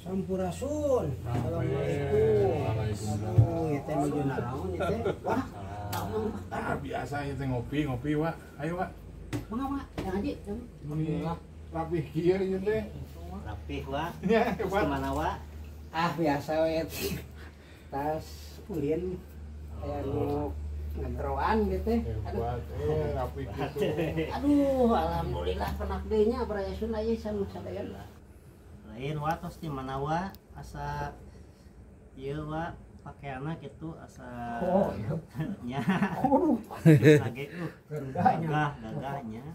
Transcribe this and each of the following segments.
Sampurasun. Assalamualaikum. Aduh, ieu teh nuju naraon ieu teh? Wah, Ah, biasa ieu teh ngopi-ngopi, Wak. Ayo, Wak. Mangga, mangga, Jang Haji. Ini rapih kieu ieu teh. Rapih, Wak. Ya, Terus hebat. gimana, Wak? Ah, biasa we. Tas ulin aya nu ngegeroan gitu. Aduh, Hebat, rapih gitu. Aduh, alhamdulillah penak deui nya Baraya Sunda ieu sama sadayana. Lain, Wak, tos di mana, Wak? Asa ieu, Wak, pakaianna gitu asa. Oh, iya. Nya. Aduh, Lagi Garudanya. Gagah, gagahnya.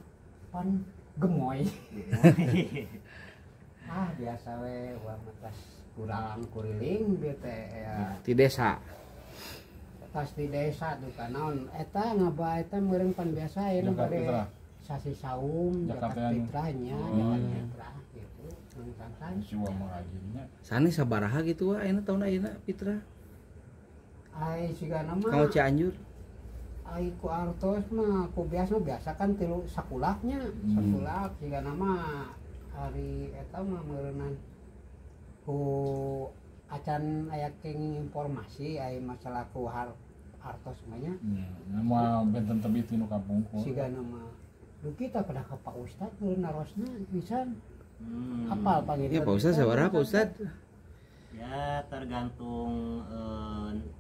Pan gemoy. Ah, biasa we uang atas kurang kuriling bieu teh ya. Di desa. Tas di desa tuh kan naon eta ngaba eta meureun pan biasa ya Zakat bade fitrah. Sasi saum Zakat zakat anu. Fitrahnya, zakat fitrah gitu kan. Si Wak mah rajinnya. Sani sabaraha gitu, Wak, ayeuna tahun ayeuna fitrah? Ai sigana mah Kalau Cianjur. Ai ku artos mah ku biasa biasa kan tilu sakulaknya, sakulak sigana mah hari eta mah meureunan ku acan aya kenging informasi ai masalah ku artos mah nya. Ya, moal benten tebih ti nu kapungkur. Sigana mah duh kita pada ka Pak Ustad meureun narosna pisan. Apal panggil. Ya, Pak Ustad sabaraha, Pak Ustad? Ya, tergantung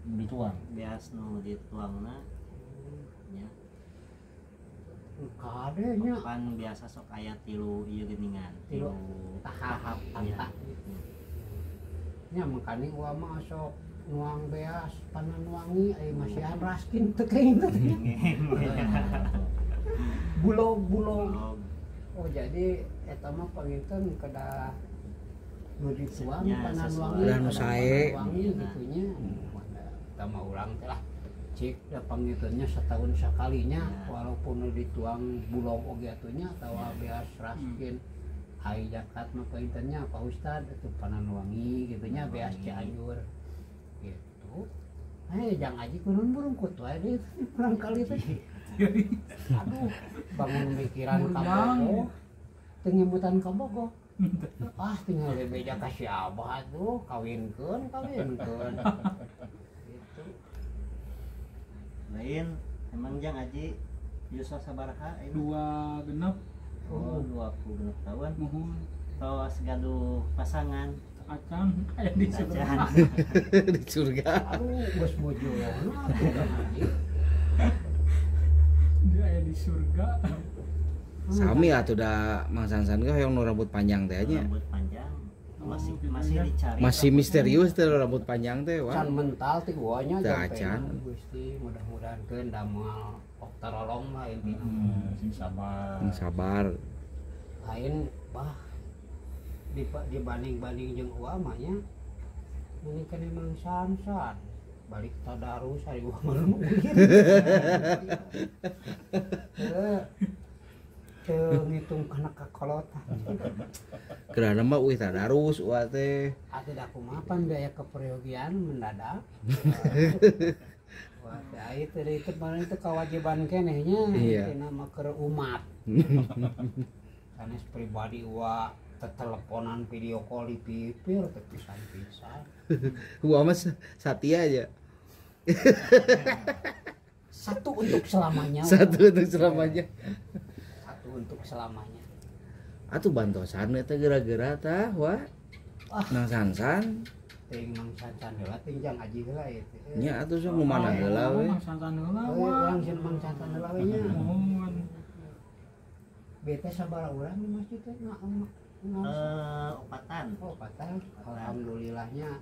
Dituang. Beas nu dituangna nya. Kade nya. Pan biasa sok aya tilu ieu geuningan, Tilu tilu tahap. Nya. Tangta nya, makanya gua mah sok nuang beas panan wangi ai masihan raskin teu kenging teh bulog bulog. Bulog. Oh, jadi eta mah panginten kedah nu dituang Ya, panan sesuai. wangi. Kedah nu Kedah sae. panan wangi gitu nya. Eta mah urang teh lah cik da pangintennya setahun sakalinya, walaupun nu dituang bulog oge atuh nya atawa beas raskin. Ai zakat mah pangintennya Pak Ustad itu panan wangi gitu nya, beas Cianjur gitu. Eh, Jang Aji kunaon burungkut wae deui barangkali teh. Aduh, bangun mikiran ka Bogo teu ngemutan ka Bogo. Ah, tinggal bebeja ka si Abah tuh kawinkeun kawinkeun gitu. Lain emang Jang Aji yuswa sabaraha ayeuna? 26. Oh, 26 tahun. Muhun. Tos gaduh pasangan? Acan, kayak di surga. Acan. Di surga. Aduh, geus bojona atuh Jang Aji. Dia aya di surga. Sami atuh da Mang Sansan ge hoyong nu rambut panjang teh nya. Rambut panjang masih Oh, gitu masih ya. dicari. Masih misterius teh rambut panjang teh, Can Wak. mental ti guanya. Teu Jampe acan. Gusti mudah-mudahan keun damel tarolong lah intinya. Sing sabar. Sabar. Lain bah dibanding-banding jeung uwa mah nya ini kan emang san-san balik tadarus hari uwa mah nu ulin. Teu teu ngitung kana kakolotan. Gerana mah uih tadarus uwa teh. Atuh da kumaha pan biaya keperyogian mendadak. Wah, teh itu mana itu kewajiban keneh nya. Iya. Intina mah keur umat. Sanes pribadi wa teteleponan video call di pipir teh pisan-pisan. Uwa mah satia aja. Satu untuk selamanya. Satu untuk selamanya. Satu untuk selamanya. Atuh bantosan eta geura-geura tah, Wak. Ah. Nang Sansan. Ting Mang Sansan heula, ting Jang Aji heula ieu teh. Nya atuh sok nu mana heula we. Mang Sansan heula, Oh, Wak. urang sieun Mang Sansan heula we nya. Muhun. Bete sabaraha urang di masjid teh? Nah. Opatan. Oh, patah. Alhamdulillahnya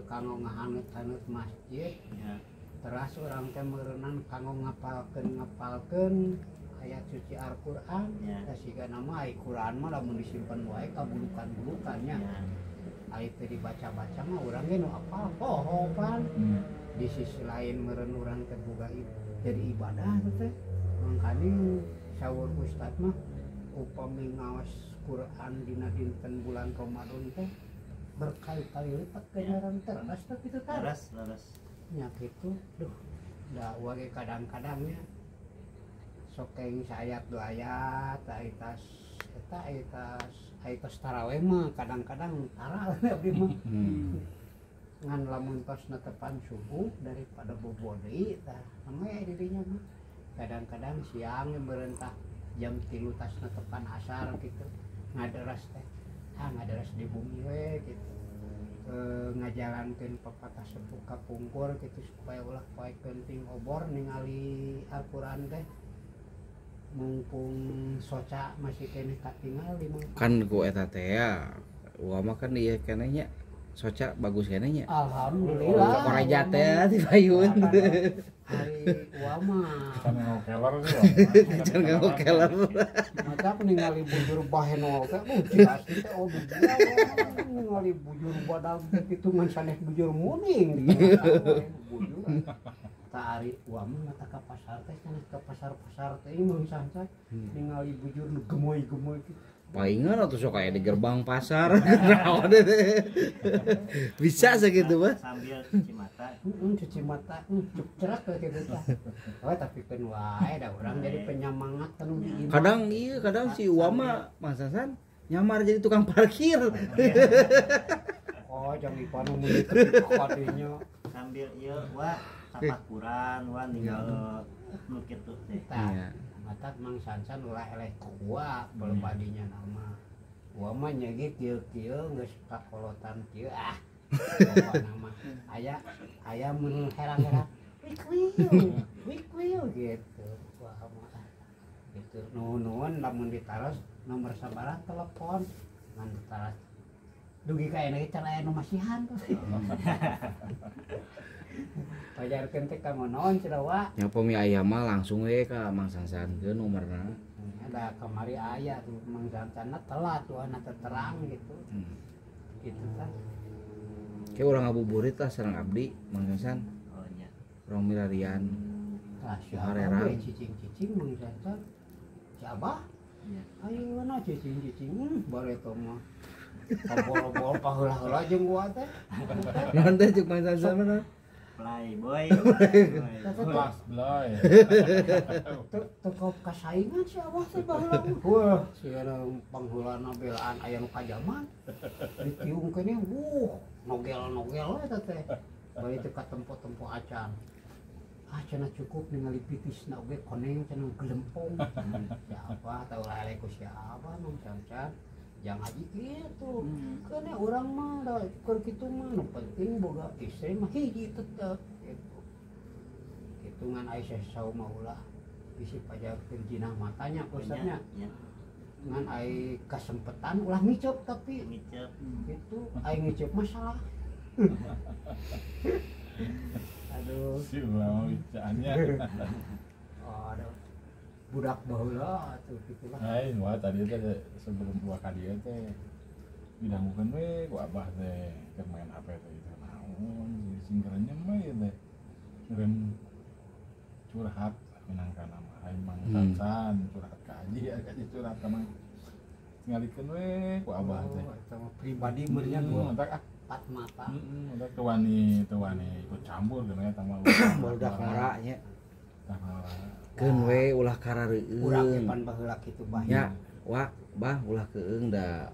kanggo ngahaneut-haneut masjid. Ya. Teras urang teh meureunan kanggo ngapalkeun ayat suci Al-Qur'an. Ya. Da sigana mah ai Qur'an mah lamun disimpen wae kabulukan-bulukannya. Ya. Ai teu dibaca-baca mah urang ge nu apal poho pan. Di sisi lain meureun urang teh boga jadi ibadah teh. Mangkaning saur ustad mah upami ngaos Quran dina dinten bulan Ramadan teh berkali-kali lipat ganjaran teh, leres teh kitu tah. Leres, leres. Nya kitu, duh, da uang ge kadang-kadangnya sok keng sayat dua ayat ai tas. eta aya tos taraweh mah kadang-kadang tara abdi mah. Ngan lamun tos netepan subuh daripada bobo deui tah namanya dirinya mah. Kadang-kadang siang berentah jam 3 tas netepan asar gitu. Ngaderas teh. Ah ngaderas di bumi we gitu. Ngajalankeun pepatah sepuh kapungkur gitu supaya ulah poe penting obor ningali Al-Qur'an teh mumpung soca masih keneh katingal di mah. Kan ku eta teh ya uwa mah kan ieu keneh nya soca bagus keneh nya. Alhamdulillah. Koreja teh di payun. Hari uwa mah. Can ngokeler sih. Can ngokeler. Mata ningali bujur bahenol teh jelas teh oh ningali bujur badag kitu ngan sanes bujur muning. Bujur. Ta ari uwa mah mata ka pasar teh sanes ka pasar-pasar teh mun sanca ningali bujur nu gemoy-gemoy kitu. Palingan atuh sok aya di gerbang pasar. Naon teh. Bisa sakitu mah. Sambil cuci mata. Cuci mata, cuk cerak we kitu tah. Oh tapi keun wae da urang jadi penyemangat anu di imah. Kadang ieu kadang si Uwa mah Mang Sansan nyamar jadi tukang parkir. Oh, jang ipan mun ditepi kadinya. Sambil ieu wa tapakuran wa ninggal nu kitu teh. Tah. Mata Mang Sansan ulah eleh ku gua belum adinya nama. Gua mah nya ge kieu-kieu geus kakolotan kieu ah. Pokona mah aya aya mun herang-herang wik wiu gitu. Wah mah gitu nuhun lamun ditaros nomor sabaraha telepon ngan ditaros dugi ka ayeuna can aya nu masihan. Pajarkeun teh ka naon cenah wa. Nya pami aya mah langsung we ka Mang Sansan ke nomorna. Ada kamari aya tuh Mang Sansanna telat tuh ana terang gitu. Gitu tah. Ke urang ngabuburit lah sareng abdi Mang Sansan. Oh nya. Urang milarian. Tah siapa we cicing-cicing Mang Sansan? Si Abah? Nya. Ayeuna cicing-cicing bareto mah. Kabol-bol paheula-heula jeung gua teh. Naon teh cuk Mang Sansan mah? Playboy. Kelas bloy. Teu kasaingan si Abah teh baheula. Wah, si pangheulana belaan aya nu kajaman. Ditiung keneh, wuh, nogel-nogel eta teh. Bari teu katempo-tempo acan. Ah cenah cukup ningali pitisna oge koneng cenah gelempong. Si Abah tau lah eleh ku si Abah Mang Sansan. Jangan haji gitu. Karena orang mah da keur kitu mah nu penting boga istri mah hiji tetep gitu. Hitungan Aisyah sauma ulah bisi pajarkeun jinah matanya ustaznya. Ngan ai kasempetan ulah ngiceup tapi ngiceup gitu ai ngiceup mah salah. Aduh. Si ulah bicaannya. Aduh. Budak baheula atuh kitu lah. Lain wah tadi teh sebelum gua ka dieu teh didangukeun we ku abah teh keur main HP teh itu naon sing kerenyem we ieu teh. Eureun curhat minangka nama aing Mang Sansan curhat ka Haji ya curhat ka Mang. Tingalikeun we ku abah teh. Eta mah pribadi meureun nya gua. Entak ah empat mata. Heeh, entak teu wani ikut campur geuna eta mah. Barudak ngora nya. Tah ngora. Keun we ulah karareueun. Urang ge pan baheula kitu bah. Nya, wa bah ulah keung da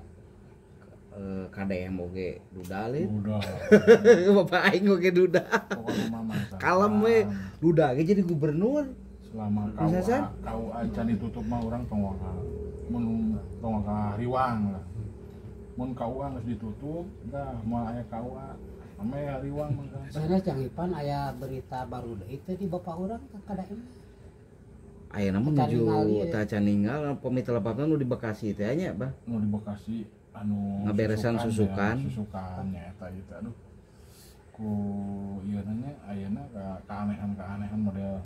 KDM oge duda lin. Duda. Bapak aing oge duda. Pokona mah Mang Sansan. Kalem we duda ge jadi gubernur. Selama KUA can ditutup mah urang tong waka mun tong waka riwang lah. Mun KUA geus ditutup dah moal aya KUA. Ame riwang Mang Sansan. Sanes Jang Ipan aya berita baru deui teh di bapak urang ka KDM. Ayeuna mah nuju tah can ninggal pami telepatna nu di Bekasi teh nya bah. Nu di Bekasi anu ngaberesan susukan. Susukan nya eta ieu teh aduh. Ku ieu nya ayeuna keanehan-keanehan model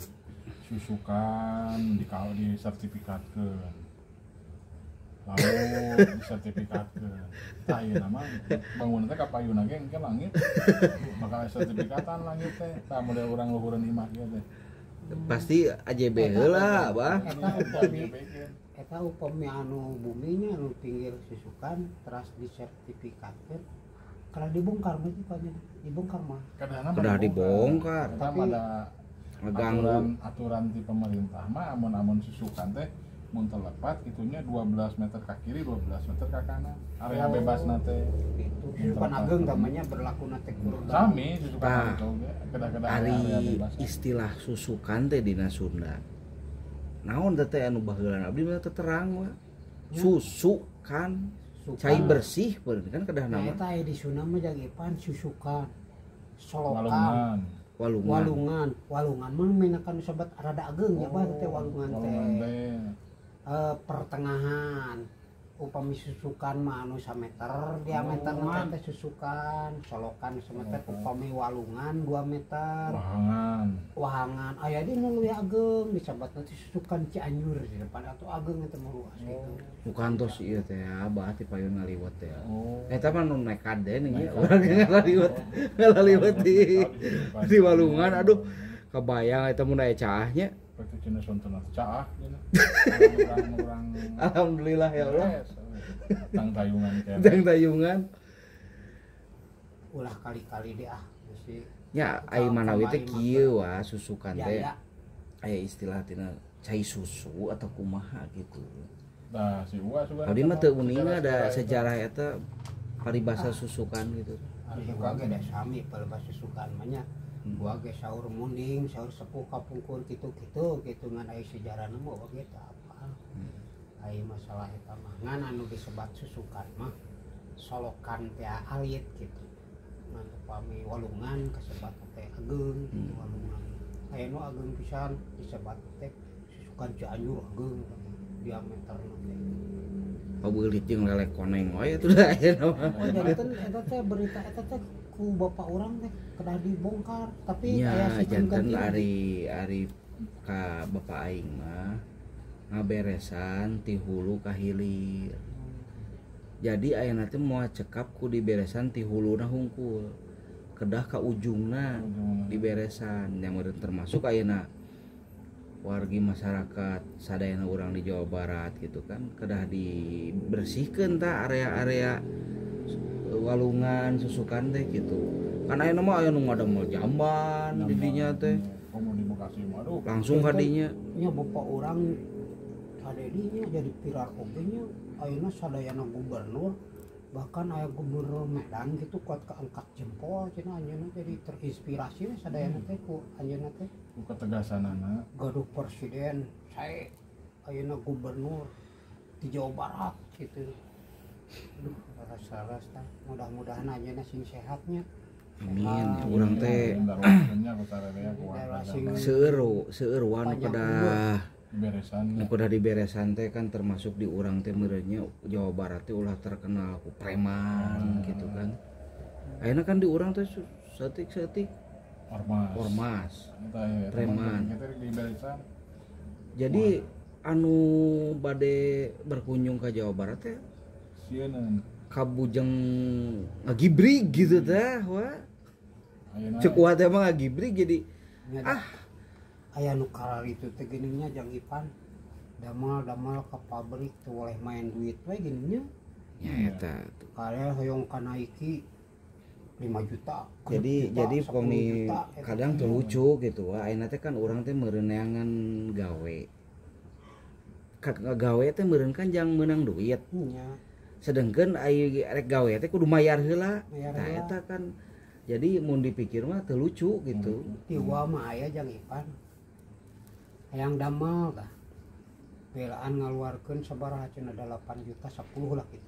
susukan di disertifikatkeun. Lalu disertifikatkeun. Tah ayeuna mah bangunan teh kapayuna ge engke langit. Bakal sertifikatan langit teh. Tah model urang luhureun imah ieu teh. Pasti AJB heula, bah. Eta upami anu buminya anu pinggir susukan teras disertifikatkeun. Kalau dibongkar mah pokoknya dibongkar mah. Kedah dibongkar. Tapi ada aturan di pemerintah mah amun-amun susukan teh Mun telepat itunya 12 meter ke kiri, 12 meter ke kanan. Area bebasna teh. Itu susukan ageng namanya berlaku na teh kurang. Sami susukan Tah. itu oge kedah-kedah Ari area bebas. istilah susukan teh dina Sunda. Naon teh teh anu baheulana abdi mah teu terang wa. Susukan cai bersih bener kan kedah Nah, nama eta aya di Sunda mah jang Ipan susukan. Solokan, Walungan. walungan. walungan, walungan mah menakan sebat rada ageng ya bah teh walungan Walungan teh. teh. Pertengahan upami susukan mah anu sameter diameterna teh susukan, solokan sameter upami walungan 2 meter. Wahangan. Wahangan aya di nu leuwih ageng disebatna teh susukan Cianjur di depan atau ageng eta mah luas gitu. Nu kantos ieu teh abah ti payun ngaliwet teh. Oh. Eta mah nu nekat deh nih urang ngaliwet ngaliwet di walungan aduh kebayang eta mun aya caahnya. Berarti cenah sontona caah cenah. Urang-urang Alhamdulillah ya Allah. Tang tayungan kene. Tang tayungan. Ulah kali-kali deh ah mesti Ya ai manawi teh kieu wa susukan teh. jaya. Aya istilah tina cai susu atau kumaha gitu. Nah, si Uwa sugan. Abdi mah teu uninga ada sejarah eta paribasa susukan gitu. Ari gua ge da sami paribasa susukan mah nya. Gua ge saur munding, saur sepuh kapungkur kitu-kitu kitu ngan aya sejarahna mah oge teu apa. Ai masalah eta mah ngan anu disebat susukan mah solokan teh alit gitu. Ngan upami walungan kasebat teh ageng gitu walungan. Aya nu ageng pisan disebat teh susukan Cianjur ageng diameterna teh. Pabeulit jeung lele koneng wae atuh da aya mah. Oh, janten eta teh berita eta teh ku bapak urang teh kedah dibongkar tapi Nya aya si janten ari ari ka bapak aing mah ngaberesan ti hulu ka hilir. Jadi ayeuna teh moal cekap ku diberesan ti huluna hungkul. Kedah ka ujungna diberesan yang meureun termasuk ayeuna wargi masyarakat sadayana urang di Jawa Barat gitu kan kedah dibersihkeun tah area-area walungan susukan teh gitu kan ayeuna mah aya nu ngadamel jamban di dinya teh Komo di Bekasi mah aduh. langsung ka dinya nya bapak urang sadedinya jadi viral oge nya ayeuna sadayana gubernur bahkan aya gubernur Medan gitu kuat keangkat jempol cenah anjeunna jadi terinspirasi we sadayana teh ku anjeunna teh Ku ketegasanana. gaduh presiden saya ayeuna gubernur di Jawa Barat gitu. Aduh, ras-ras tah. Mudah-mudahan ayeuna sing sehatnya. amin ya urang teh Darwakeunnya ku sarerea ku warga. seueur seueur nu kedah Beresan. nu kedah diberesan teh kan termasuk di urang teh meureunnya Jawa Barat teh ulah terkenal ku preman gitu kan ayeuna kan di urang teh saeutik-saeutik Ormas. ormas Eta ya, Preman. Kita di beresan. Jadi anu bade berkunjung ke Jawa Barat teh Sieun. kabujeng ngagibrig gitu teh wah. Ayeuna Cek wah teh mah ngagibrig jadi Ah, aya nu karar itu teh geuning nya Jang Ipan. Damal-damal ke pabrik teu boleh main duit we geuning nya. ya eta tuh. Karya hoyong kanaiki 5 juta. Jadi juta, jadi 10 pami juta, eta kadang teh. tuh lucu gitu wah ayeuna teh kan urang teh meureun gawe. Gawe teh meureun kan jang meunang duit. Nya. Sedengkeun ai rek gawe teh kudu mayar heula. Mayar Tah heula. eta kan jadi mun dipikir mah teu lucu gitu. Di gua mah aya Jang Ipan. Hayang damal tah. Belaan ngaluarkeun sabaraha cenah 8 juta 10 lah gitu.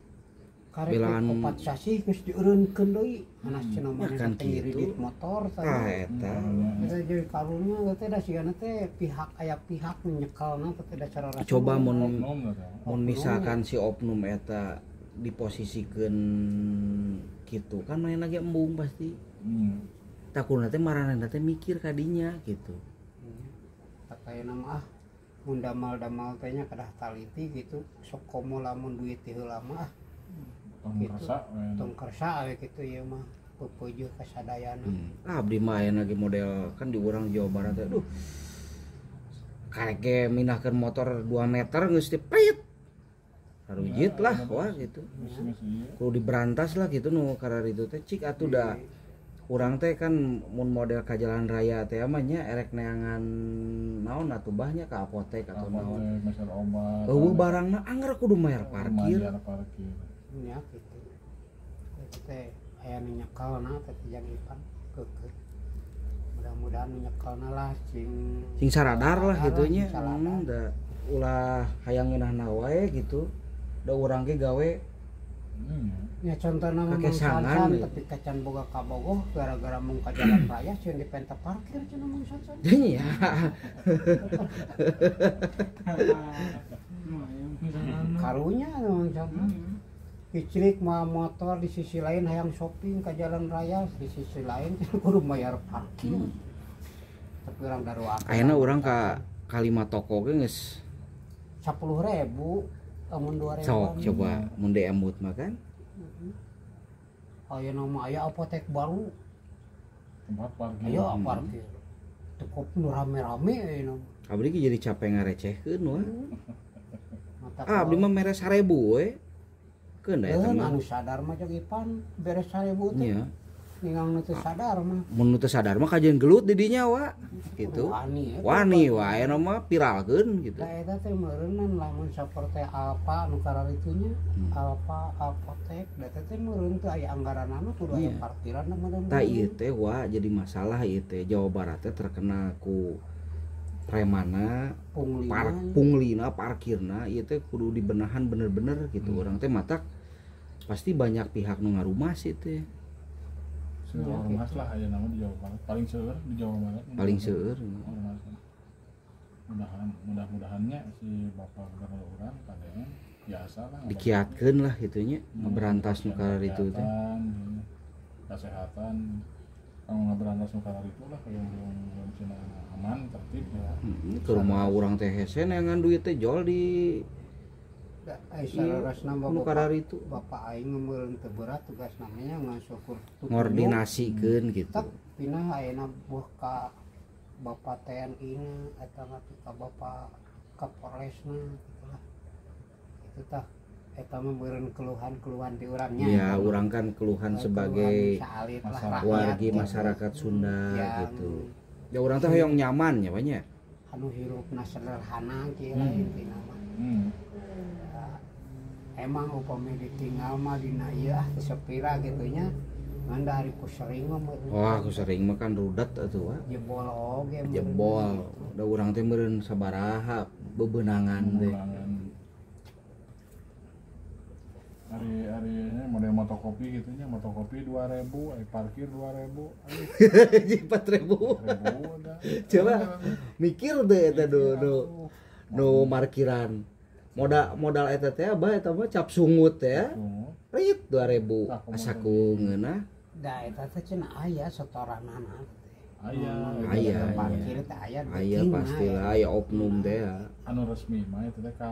Karek Belaan- opat sasih geus dieureunkeun deui. Anas cenah Ya manehna kan teh gitu. ngiridit motor Tah tah. eta. Eta jadi karunya teh da sigana teh pihak aya pihak nu nyekelna teh da cara rasa. Coba mun oknum teh. mun misalkan si oknum eta diposisikeun gitu kan main lagi embung pasti. Takutna teh maranehna teh mikir kadinya gitu. Katayana mah ah mun damal-damal teh nya kedah taliti gitu. Sok komo lamun duit teh heula mah ah Tong Gitu. kersa we. tong kersa we kitu ieu mah pepeujuh kasadayana. Abdi mah aya lagi model kan di urang Jawa Barat teh aduh. Karek ge mindahkeun motor 2 meter geus teh prit. Harujit lah wah gitu. Geus geus ieu. Kudu diberantas lah gitu nu kararitu teh cik atuh da Urang teh kan mun model ka jalan raya teh mah nya erek neangan naon atuh bah nya ka apotek atau naon. Meser obat. Eueuh barangna angger kudu mayar parkir. Mayar parkir. Nya kitu. Teh aya nu nyekelna teh jang Ipan keukeuh. Mudah-mudahan nu nyekelna lah sing Sing saradar lah kitu nya. Da ulah hayang ngeunahna wae gitu. Da urang ge gawe ya contohna mah Mang Sansan tapi kacan boga kabogoh gara-gara mung ka jalan raya sieun dipenta parkir cenah Mang Sansan. Iya. Karunya Mang Sansan. Kicrik mah motor di sisi lain hayang shopping ke jalan raya di sisi lain kudu bayar parkir. Tapi urang daruak. Ayeuna urang ka kalima toko ge geus 10.000 amun 2.000. Sok coba mun diemut mah kan. Ayeuna mah aya apotek baru. Tempat parkir. Aya parkir. Cukup nu rame-rame ayeuna. Abdi ge jadi capek ngarecehkeun wah. Ah, abdi mah mere 1.000 we. Keun da eta mah. Anu sadar mah jeung Ipan beres 1.000 teh. Iya. Ningang nu teu sadar mah. Mun nu teu sadar mah kajeun gelut di dinya wa. Gitu. Wani wae ayeuna mah viralkeun gitu. Da eta teh meureunnan lamun saperti Alfa nu kararitunya, Alfa apotek da eta teh meureun teu aya anggaranana kudu aya parkiran meureun. Tah ieu teh wa jadi masalah ieu teh Jawa Barat teh terkenal ku premana punglina parkirna ieu teh kudu dibenahan bener-bener gitu. Urang teh matak pasti banyak pihak nu ngarumas ieu teh. Ormas lah aya nama di Jawa Barat paling seueur di Jawa Barat. Paling seueur. Ormas. Mudah-mudahannya si Bapak Gubernur urang kadang biasa lah dikiatkeun lah kitu nya ngaberantas nu kararitu teh. Kesehatan kang ngaberantas nu kararitu lah yang cenah aman tertib ya. Ke rumah urang teh hese neangan duit teh jol di sararasna bapak aing meureun teu berat tugas namanya ngasukur ngordinasikeun gitu. Tep pinah ayeuna buah ka bapak TNI na eta mah ka bapak Kapolresna gitu lah. Itu tah eta mah meureun keluhan-keluhan di urangnya. Ya, urang kan keluhan sebagai wargi masyarakat Sunda gitu. Ya urang teh hoyong nyaman nya banyak. Anu hirupna sederhana kieu lah intina mah. Emang upami ditinggal mah dina ieu ah teu sepira kitu nya ngan da ari ku sering mah. Wah, ku sering mah kan rudet atuh wa. Jebol oge jebol. Da urang teh meureun sabaraha bebenangan teh. Ari-ari nya model motokopi kitu nya, motokopi 2.000, ari parkir 2.000. Jadi 4.000. Coba mikir deh eta nu parkiran. Modal eta teh abah eta mah cap sungut ya. Rit 2.000 asa ku ngeunah. Da eta teh cenah aya setoranana teh. Aya. Parkir teh aya. Aya pastilah aya oknum teh ya. Anu resmi mah eta teh ka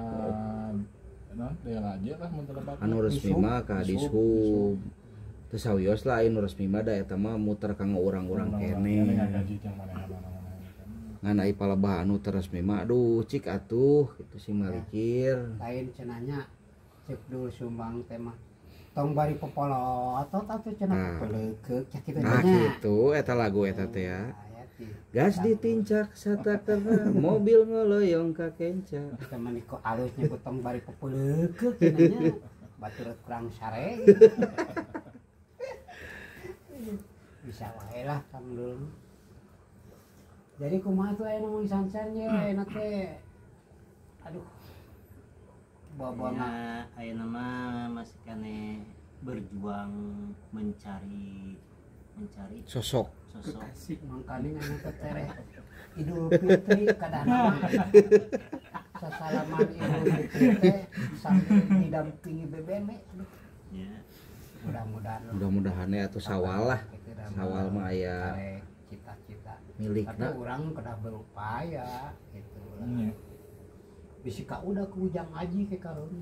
naon DLAJ lah mun teu lebat. Anu resmi mah ka Dishub. Teu sawios lah anu resmi mah da eta mah muter kanggo urang-urang keneh. Ngan ai palebah anu teu resmi mah aduh cik atuh kitu sing malikir. Lain cenahnya cek dul sumbang teh mah tong bari popolotot atuh cenah pelekeuk cak kitu nya. Nah kitu eta lagu eta teh ya. Gas ditincak satakana mobil ngoloyong ka kenca. Kita mah ku alusnya ku tong bari popelekeuk cenah nya. Batur kurang sare. Bisa wae lah Kang Dul. Jadi kumaha tuh aya Mang Sansan ye ayeuna teh. Aduh. Bawa-bawa ayeuna mah masih kane berjuang mencari sosok. Kekasih mangkaning anu teh tereh Idul Fitri kadang sasalaman Idul Fitri teh sambil didampingi bebene. Aduh. Ya. Mudah-mudahan ya atuh sawal lah. Sawal mah aya cita-cita milikna. Tapi orang kedah berupaya gitu lah. Bisi ka udah ku Ujang Aji ke karunya.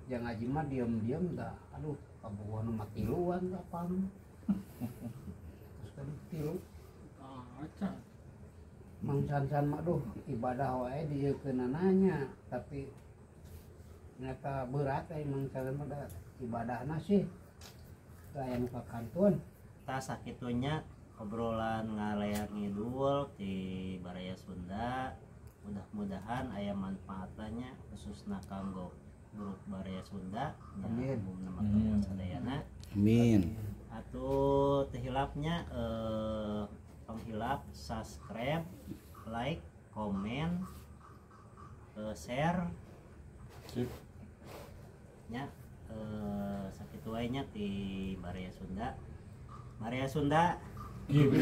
Ujang Aji mah diam-diam dah. Aduh, kabogohan mah tiluan apaan. Terus aduh tilu. Aca. Mang Sansan mah duh ibadah wae dieukeunana tapi ternyata berat euy Mang Sansan mah ibadahna sih. Teu aya nu kakantun. Tah, sakitunya obrolan ngaler ngidul di Baraya Sunda. Mudah-mudahan aya manfaatnya, khususna kanggo grup Baraya Sunda nya. Amin. Umumna mah kanggo sadayana. Amin. Atau teu hilap nya, tong hilap subscribe, like, komen, share. Sip. Nya, sakitu wae nya ti Baraya Sunda. Baraya Sunda. Gitu.